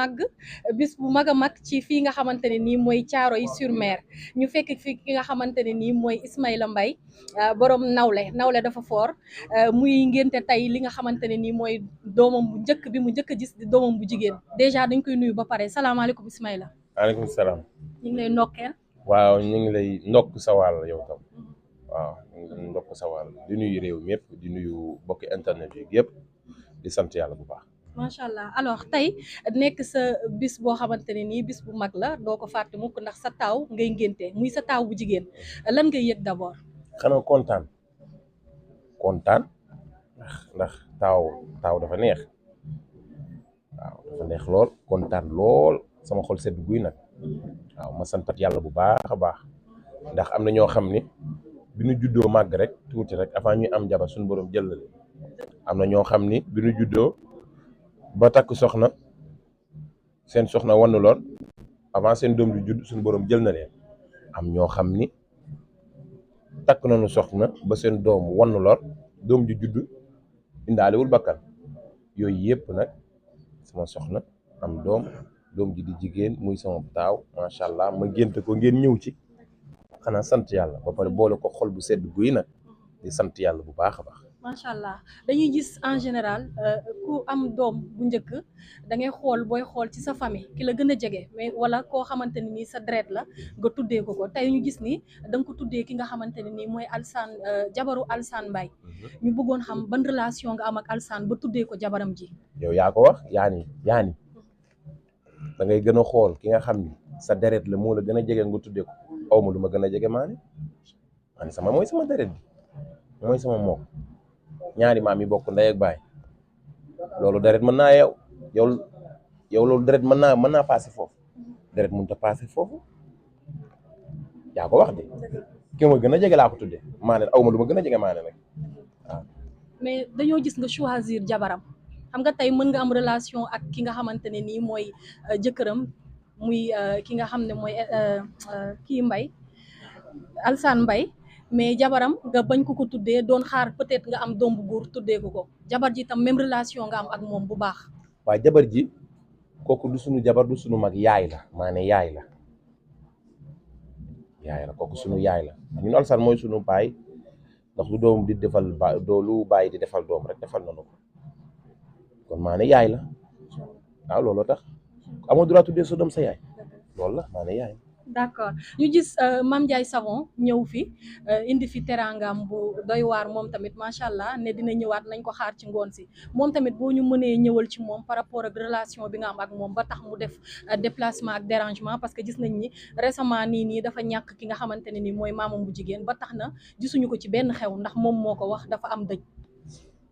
màgg bis bu mag a mag ci fii nga xamante ne nii mooy Thiaroye-sur-Mer ñu fekk fi ki nga xamante ne nii mooy Ismaïla Mbaye borom nawle dafa fort muy ngénte tey li nga xamante ne nii mooy doomam bu njëkk bi mu njëkk a gis di doomam bu jigéen déjà dañ koy nuyu ba pare salaamaaleykum Ismaïla. maaleykum salaam. ñu ngi lay ndokkeel. waaw ñu ngi lay ndokk sa wàll yow tam waaw ñu ngi lay ndokk sa wàll di nuyu réew mi yëpp di nuyu bokki internet yi yëpp di sant yàlla bu baax. macha allah alors tey nekk sa bis boo xamante ne nii bis bu mag la doo ko fàtte mukk ndax sa taaw ngay ngénte muy sa taaw bu jigéen lan ngay yëg d'abord. xanaa kontaan ndax taaw dafa neex waaw dafa neex lool kontaan lool sama xol sedd guy nag waaw ma santat yàlla bu baax a baax ndax am na ñoo xam ni bi ñu juddoo màgg rek tuuti rek avant ñuy am jabar suñu borom jël la leen am na ñoo xam ni bi ñu juddoo ba takk soxna seen soxna wannu lool avant seen doom di judd suñu borom jël na leen am ñoo xam ni takk nañu soxna ba seen doom wannu lool doom ji judd indaalewul bakkan yooyu yëpp nag sama soxna am doom ji di jigéen muy sama taaw macha allah ma gént ko ngeen ñëw ci xanaa sant yàlla ba pare boole ko xol bu sedd guy nag di sant yàlla bu baax a baax. macha allah dañuy gis en général ku am doom bu njëkk da ngay xool booy xool ci sa famille ki la gën a jege mais wala koo xamante ne nii sa deret la nga tuddee ko tey ñu gis ni da nga ko tuddee ki nga xamante ne nii mooy Alsaan jabaru Alsaan Mbaye ñu bëggoon xam ban relation nga am ak Alsaan ba tuddee ko jabaram ji. yow yaa ko wax yaani da ngay gën a xool ki nga xam ni sa deret la moo la gën a jege nga tuddee ko aw ma lu ma gën a jege maane mooy sama deret bi mooy sama moom ñaari maam yi bokk ndey ak baay loolu deret mën naa yow loolu deret mën naa passé foofu deret mënut a passé foofu yaa ko wax de ki ma gën a jege laa ko tuddee maane aw ma lu ma gën a jege maane nag waaw. mais dañoo gis nga choisir jabaram xam nga tey mën nga am relation ak ki nga xamante ne nii mooy jëkkëram muy ki nga xam ne mooy kii Mbaye Alsaan Mbaye mais jabaram nga bañ ko tuddee doon xaar peut-être nga am doom bu góor tuddee ko jabar ji tam même relation nga am ak moom bu baax. waaw jabar ji kooku du sunu jabar du sunu mag yaay la maane yaay la kooku sunu yaay la ñun Alsaan mooy sunu baay ndax lu doom di defal lu baay di defal doom rek defal nañu ko kon maane yaay la waaw looloo tax amoo droit tuddee sa doom sa yaay loolu la maane yaay. d'accord ñu gis Mame Ndiaye Savon ñëw fi indi fi teraangam bu doy waar moom tamit macha allah ne dina ñëwaat nañ ko xaar ci ngoon si moom tamit boo ñu mënee ñëwal ci moom par rapport ak relation bi nga am ak moom ba tax mu def déplacement ak dérangement parce que gis nañ ni récemment nii dafa ñàkk ki nga xamante ne ni mooy maamam bu jigéen ba tax na gisuñu ko ci benn xew ndax moom moo ko wax dafa am dëj.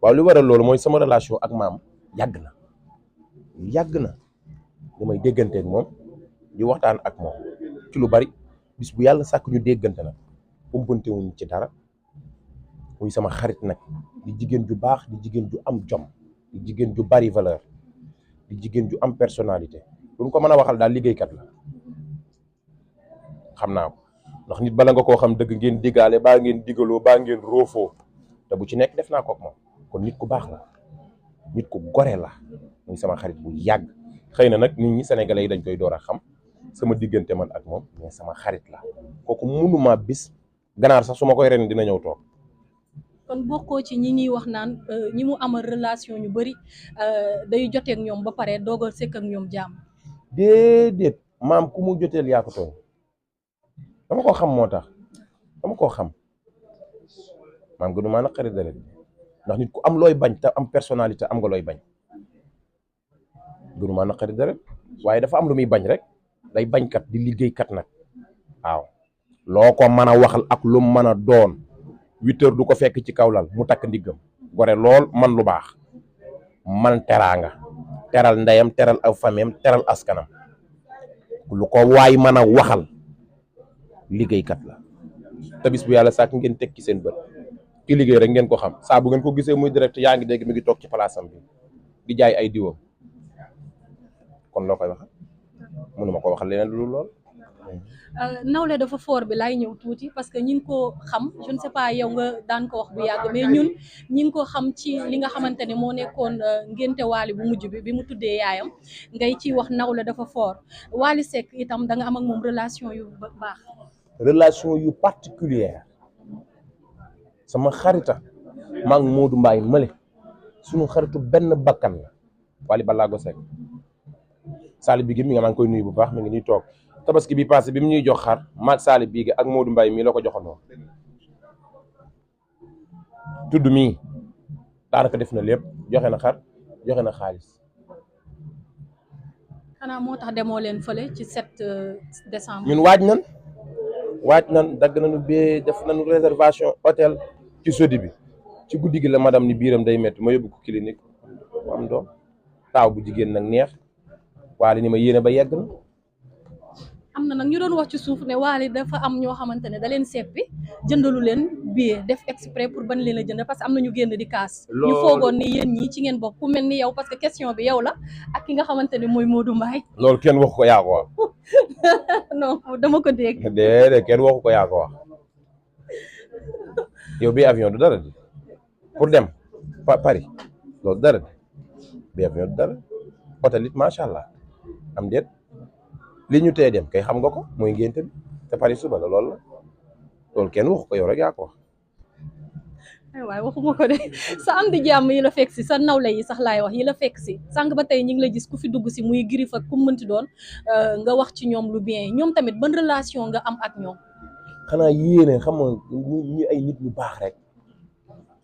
waaw li waral loolu mooy sama relation ak maam yàgg na damay dégganteeg moom di waxtaan ak moom ci lu bari bis bu yàlla sàkk ñu déggante nag umpante wuñ ci dara muy sama xarit nag di jigéen ju baax di jigéen ju am jom di jigéen ju bari valeur di jigéen ju am personnalité luñ ko mën a waxal daal liggéeykat la xam naa ko ndax nit bala nga koo xam dëgg ngeen diggaale baa ngeen diggaloo baa ngeen roofoo te bu ci nekk def naa ko ak moom kon nit ku baax la nit ku gore la muy sama xarit bu yàgg xëy na nag nit ñi sénégalais yi dañ koy door a xam sama diggante man ak moom mais sama xarit la kooku mënuma bis ganaar sax su ma koy ren dina ñëw toog. kon bokkoo ci ñi ñuy wax naan ñi mu amal relation ñu bari day jotee ak ñoom ba pare doog a sekk ak ñoom jàmm. déedéet maam ku mu joteel yaa ko tooñ dama koo xam moo tax dama koo xam maam gënu maa naqari deret ndax nit ku am looy bañ te am personnalité am nga looy bañ gënu maa naqari deret waaye dafa am lu muy bañ rek. day bañkat di liggéeykat nag waaw loo ko mën a waxal ak lu mën a doon 8 heures du ko fekk ci kaw lal mu takk ndiggam gore lool man lu baax man teraanga teral ndeyam teral aw famem teral askanam lu ko waay mën a waxal liggéeykat la te bis bu yàlla sàkk ngeen teg ci seen bët ki liggéey rek ngeen ko xam saa bu ngeen ko gisee muy direct yaa ngi dégg mi ngi toog ci palaasam bi di jaay ay diwam kon loo koy waxal mënuma ko waxal leneen lu lool nawle dafa fort bi laay ñëw tuuti parce que ñi ngi ko xam je ne sais pas yow nga daan ko wax bu yàgg mais ñun ñi ngi ko xam ci li nga xamante ne moo nekkoon ngénte Wally bu mujj bi mu tuddee yaayam ngay ciy wax nawle dafa fort Wally Seck itam da nga am ak moom relation yu baax. relation yu particulière sama xarita maa ngi Modou Mbaye male suñu xaritu benn bakkan la Wally Ballago Seck Sali Bigué mi nga maa ngi koy nuyu bu baax mi ngi ñuy toog tabaski bi passé bi mu ñuy jox xar maag Sali Bigué ak Modou Mbaye mii la ko joxandoo tudd mii daanaka def na lépp joxe na xar joxe na xaalis. xanaa moo tax demoo leen fële ci 7 décembre. ñun waaj nan dagg nañu bee def nañu réservation hôtel ci sodi bi ci guddi gi la madame ni biiram day métti ma yóbbu ko clinique mu am doom taaw bu jigéen nag neex Wally ni ma yéene ba yegg na. am na nag ñu doon wax ci suuf ne Wally dafa am ñoo xamante ne da leen seppi jëndalu leen billet def exprès pour ban leen a jënd parce que am na ñu génn di kaas. ñu foogoon ni yéen ñii ci ngeen bokk ku mel ni yow parce que question bi yow la ak ki nga xamante ne mooy Modou Mbaye. loolu kenn waxu ko yaa ko wax. non dama ko dégg. déedéet kenn waxu ko yaa ko wax yow bi avion du dara di pour dem Paris loolu dara di bi avion du dara hôtel it macha allah am déet li ñu tee dem kay xam nga ko mooy ngénte bi te Paris suba la loolu la loolu kenn waxu ko yow rek yaa ko wax. waaye waxuma ko de sa am di jàmm yi la fekk si sa nawle yi sax laay wax yi la fekk si sànq ba tey ñu ngi la gis ku fi dugg si muy Girif ak ku mu mënti doon nga wax ci ñoom lu bien ñoom tamit ban relation nga am ak ñoom. xanaa yéene xam nga ñu ay nit ñu baax rek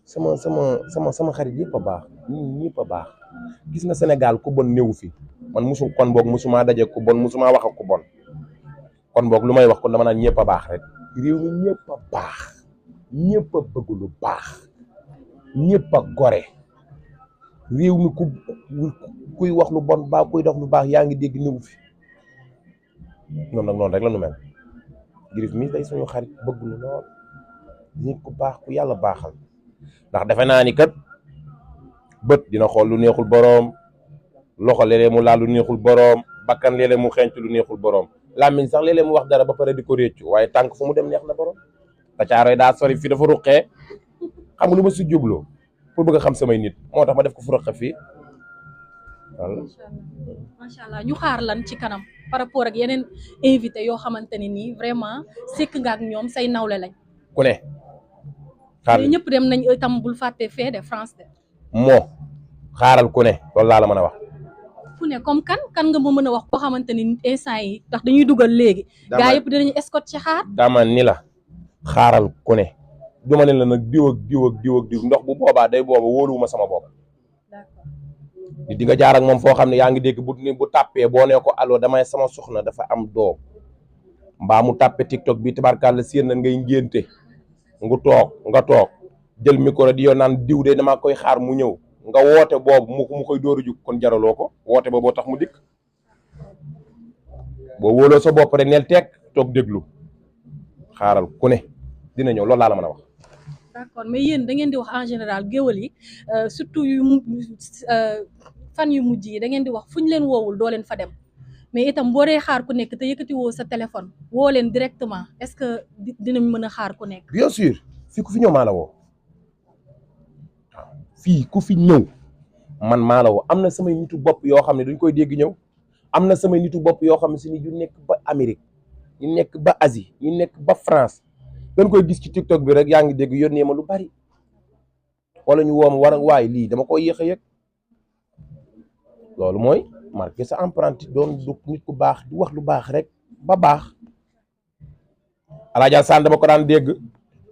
sama xarit yëpp a baax ñëpp a baax gis nga Sénégal ku bon néew fi man kon boog musuma daje ku bon musuma wax ak ku bon kon boog lu may wax kon dama naan ñëpp a baax rek réew mi ñëpp a baax ñëpp a bëgg lu baax ñëpp a gore réew mi kuy wax lu bon baax kuy dox lu baax yaa ngi dégg néew fi ñoom nag noonu rek la nu mel Girif mi day suñu xarit bëgg lu lool nit ku baax ku yàlla baaxal ndax defe naa ni kat bët dina xool lu neexul boroom loxo léeg-léeg mu laal lu neexul boroom bakkan léeg-léeg mu xeeñtu lu neexul boroom làmmiñ sax léeg-léeg mu wax dara ba pare di ko réccu waaye tànk fu mu dem neex na boroom te Caaroy daa sori fii dafa ruqee xam nga lu ma si jubloo pour bëgg a xam samay nit moo tax ma def ko fu ruqe fii walla macha allah ñu xaar lan ci kanam par rapport ak yeneen invité yoo xamante ne nii vraiment sekk nga ak ñoom say nawle lañ ku ne xaar ñëpp dem nañ itam bul fàtte fee de France de moo xaaral ku ne loolu laa la mën a wax fu ne comme kan nga ma mën a wax koo xamante ni instant yi ndax dañuy dugal léegi gaa yëpp dinañu escorte ci xaar dama ni la xaaral ku ne duma ne la nag diw ak diw ak diw ak diw ndox bu boobaa day booba wóoluwuma sama bopp di nga jaar ak moom foo xam ne yaa ngi dégg bu tàppee boo nee ko allo damay sama soxna dafa am doom mbaa mu tàppe TikTok bi tabarkàlla séen na ngay ngénte nga toog jël micro di yow naan diw de dama koy xaar mu ñëw nga woote boobu mu koy dóor a jug kon jaraloo ko woote ba boo tax mu dikk boo wóoloo sa bopp rek neel teg toog déglu xaaral ku ne dina ñëw loolu laa la mën a wax. d'accord mais yéen da ngeen di wax en général géwël yi surtout fan yu mujj yi da ngeen di wax fu ñu leen woowul doo leen fa dem mais itam boo dee xaar ku nekk te yëkkati woo sa téléphone woo leen directement est-ce que dinañ mën a xaar ku nekk. bien sûr fii ku fi ñëw maa la woo waaw fii ku fi ñëw man maa la woo am na samay nitu bopp yoo xam ne duñ koy dégg ñëw am na samay nitu bopp yoo xam ne si ni yu nekk ba Amérique ñu nekk ba Asie ñu nekk ba France dañ koy gis ci TikTok bi rek yaa ngi dégg yónnee ma lu bari wala ñu woo ma war a waaye lii dama koy yéex a yëg loolu mooy marqué sa empreinte doon du nit ku baax di wax lu baax rek ba baax. Alaaji Saan dama ko daan dégg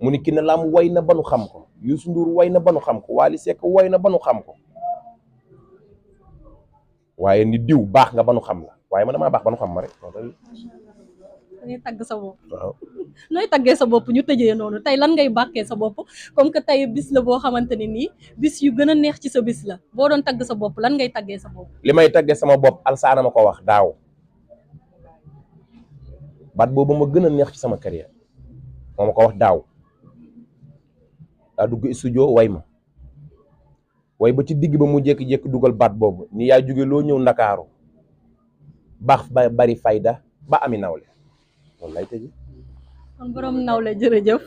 mu ni Kiné Lam way na ba nu xam ko Youssou Ndour way na ba nu xam ko Wally Seck way na ba nu xam ko waaye ni diw baax nga ba nu xam la waaye man damaa baax ba nu xam ma rek. ngay tagg sa bopp. waaw nooy taggee sa bopp ñu tëjee noonu tey lan ngay bàkkee sa bopp comme que tey bis la boo xamante ne nii bis yu gën a neex ci sa bis la boo doon tagg sa bopp lan ngay taggee sa bopp. li may taggee sama bopp Alsaana ma ko wax daaw baat boobu ma gën a neex ci sama carrière moo ma ko wax daaw daa dugg studio way ma way ba ci digg ba mu jékki-jékki dugal baat boobu ni yaa jóge loo ñëw Ndakaaru baax ba bari fayda ba ami nawle loolu lay tëjee. kon borom nawle jërëjëf